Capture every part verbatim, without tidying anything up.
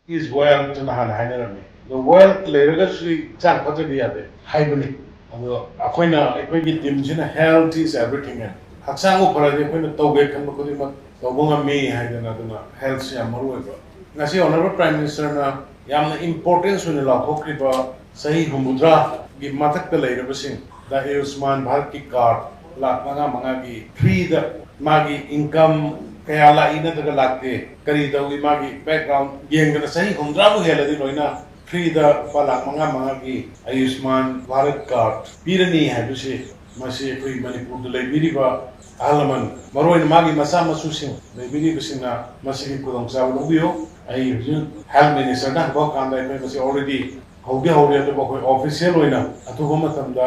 Is wealth ꯅ ꯍꯥꯟꯅ ꯍꯥꯏꯅꯔꯝꯃꯤ꯫ ꯑꯗꯣ wealth ꯂꯩꯔꯒꯁꯨ ꯍꯛꯆꯥꯡ ꯐꯠꯇ꯭ꯔꯗꯤ ꯌꯥꯗꯦ ꯍꯥꯏꯕꯅꯤ꯫ ꯑꯗꯣ ꯑꯩꯈꯣꯏꯅ, ꯑꯩꯈꯣꯏꯒꯤ ꯇꯤꯝꯁꯤꯅ "Health is everything" ꯍꯥꯏꯅ, ꯍꯛꯆꯥꯡꯕꯨ ꯐꯔꯗꯤ ꯑꯩꯈꯣꯏꯅ ꯇꯧꯒꯦ ꯈꯟꯕ ꯈꯨꯗꯤꯡꯃꯛ ꯇꯧꯕ ꯉꯝꯃꯤ ꯍꯥꯏꯗꯅ, ꯑꯗꯨꯅ health ꯁꯤ ꯌꯥꯝ ꯃꯔꯨ ꯑꯣꯏꯕ꯫ ꯉꯁꯤ Honourable Prime Minister ꯅ ꯌꯥꯝꯅ importance ꯑꯣꯏꯅ ꯂꯥꯎꯊꯣꯛꯈ꯭ꯔꯤꯕ ꯆꯍꯤ ꯍꯨꯝꯐꯨꯇꯔꯥꯒꯤ ꯃꯊꯛꯇ ꯂꯩꯔꯕꯁꯤꯡꯗ ꯑꯌꯨꯁꯃꯥꯟ ꯚꯥꯔꯠꯀꯤ card ꯂꯥꯈ ꯃꯉꯥ ꯃꯉꯥꯒꯤ free ꯗ, ꯃꯥꯒꯤ income ꯀꯌꯥ ꯂꯥꯛꯏ ꯅꯠꯇ꯭ꯔꯒ ꯂꯥꯛꯇꯦ, ꯀꯔꯤ ꯇꯧꯏ, ꯃꯥꯒꯤ background ꯌꯦꯡꯗꯅ ꯆꯍꯤ ꯍꯨꯝꯐꯨꯇꯔꯥꯕꯨ ꯍꯦꯜꯂꯗꯤ ꯂꯣꯏꯅ free ꯗ ꯂꯨꯄꯥ ꯂꯥꯈ ꯃꯉꯥ ꯃꯉꯥꯒꯤ ꯑꯌꯨꯁꯃꯥꯟ ꯚꯥꯔꯠ card ꯄꯤꯔꯅꯤ ꯍꯥꯏꯕꯁꯤ, ꯃꯁꯤ ꯑꯩꯈꯣꯏ ꯃꯅꯤꯄꯨꯔꯗ ꯂꯩꯕꯤꯔꯤꯕ ꯑꯍꯜ ꯂꯃꯟ, ꯃꯔꯨꯑꯣꯏꯅ ꯃꯥꯒꯤ ꯃꯆꯥ ꯃꯁꯨꯁꯤꯡ ꯂꯩꯕꯤꯔꯤꯕꯁꯤꯡꯅ ꯃꯁꯤꯒꯤ ꯈꯨꯗꯣꯡꯆꯥꯕ ꯂꯧꯕꯤꯌꯨ꯫ ꯑꯩ ꯍꯧꯖꯤꯛ health minister ꯗ ꯍꯪꯕ ꯀꯥꯟꯗ ꯑꯩꯈꯣꯏ ꯃꯁꯤ already ꯍꯧꯗꯤ ꯍꯧꯔꯦ, ꯑꯗꯨꯕꯨ ꯑꯩꯈꯣꯏ official ꯑꯣꯏꯅ ꯑꯊꯨꯕ ꯃꯇꯝꯗ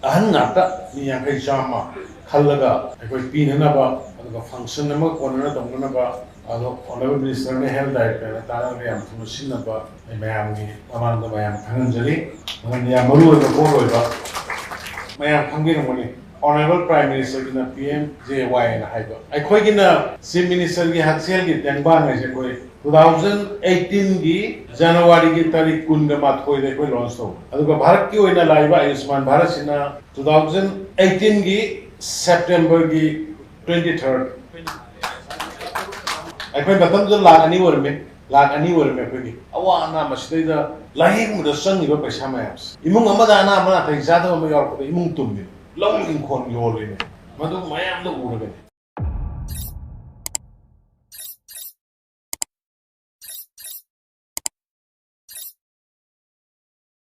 ꯑꯍꯟ ꯉꯥꯛꯇ ꯃꯤ ꯌꯥꯡꯈꯩ ꯆꯥꯝꯃ ꯈꯜꯂꯒ ꯑꯩꯈꯣꯏ ꯄꯤꯅꯅꯕ, ꯑꯗꯨꯒ function ꯑꯃ ꯀꯣꯟꯅꯅ ꯇꯧꯅꯅꯕ, ꯑꯗꯣ Honourable Minister ꯅ Health Director ꯅ ꯇꯥꯟꯅꯔꯒ ꯌꯥꯝ ꯊꯨꯅ ꯁꯤꯟꯅꯕ ꯑꯩ ꯃꯌꯥꯝꯒꯤ ꯃꯃꯥꯡꯗ ꯃꯌꯥꯝ ꯈꯪꯍꯟꯖꯔꯤ꯫ ꯃꯔꯝꯗꯤ ꯌꯥꯝ ꯃꯔꯨ ꯑꯣꯏꯕ ꯄꯣꯠ ꯑꯣꯏꯕ, ꯃꯌꯥꯝ ꯈꯪꯕꯤꯔꯝꯒꯅꯤ꯫ Honourable Prime Minister ꯒꯤꯅ P M J Y ꯅ ꯍꯥꯏꯕ, ꯑꯩꯈꯣꯏꯒꯤꯅ Chief Minister ꯒꯤ ꯍꯛꯁꯦꯜꯒꯤ ꯇꯦꯡꯕꯥꯡ ꯍꯥꯏꯁꯦ ꯑꯩꯈꯣꯏ two thousand eighteen ꯒꯤ January ꯒꯤ ꯇꯥꯔꯤꯛ ꯀꯨꯟꯒ ꯃꯥꯊꯣꯏꯗ ꯑꯩꯈꯣꯏ launch ꯇꯧꯕ꯫ ꯑꯗꯨꯒ ꯚꯥꯔꯠꯀꯤ ꯑꯣꯏꯅ ꯂꯥꯛꯏꯕ ꯑꯌꯨꯁꯃꯥꯟ ꯚꯥꯔꯠꯁꯤꯅ two thousand eighteen ꯒꯤ September ꯒꯤ twenty third꯫ ꯑꯩꯈꯣꯏ ꯃꯇꯝꯗꯨꯗ ꯂꯥꯛ ꯑꯅꯤ ꯑꯣꯏꯔꯝꯃꯤ, ꯂꯥꯛ ꯑꯅꯤ ꯑꯣꯏꯔꯝꯃꯤ ꯑꯩꯈꯣꯏꯒꯤ꯫ ꯑꯋꯥ ꯑꯅꯥ ꯃꯁꯤꯗꯩꯗ ꯂꯥꯌꯦꯡꯕꯗ ꯆꯪꯉꯤꯕ ꯄꯩꯁꯥ ꯃꯌꯥꯝꯁꯦ, ꯏꯃꯨꯡ ꯑꯃꯗ ꯑꯅꯥꯕ ꯅꯥꯇꯩ ꯆꯥꯗꯕ ꯑꯃ ꯌꯥꯎꯔꯛꯄꯗ ꯏꯃꯨꯡ ꯇꯨꯝꯃꯤ, ꯂꯧ ꯏꯪꯈꯣꯜ ꯌꯣꯜꯂꯤꯅꯤ꯫ ꯃꯗꯨ ꯃꯌꯥꯝꯗꯣ ꯎꯔꯒꯗꯤ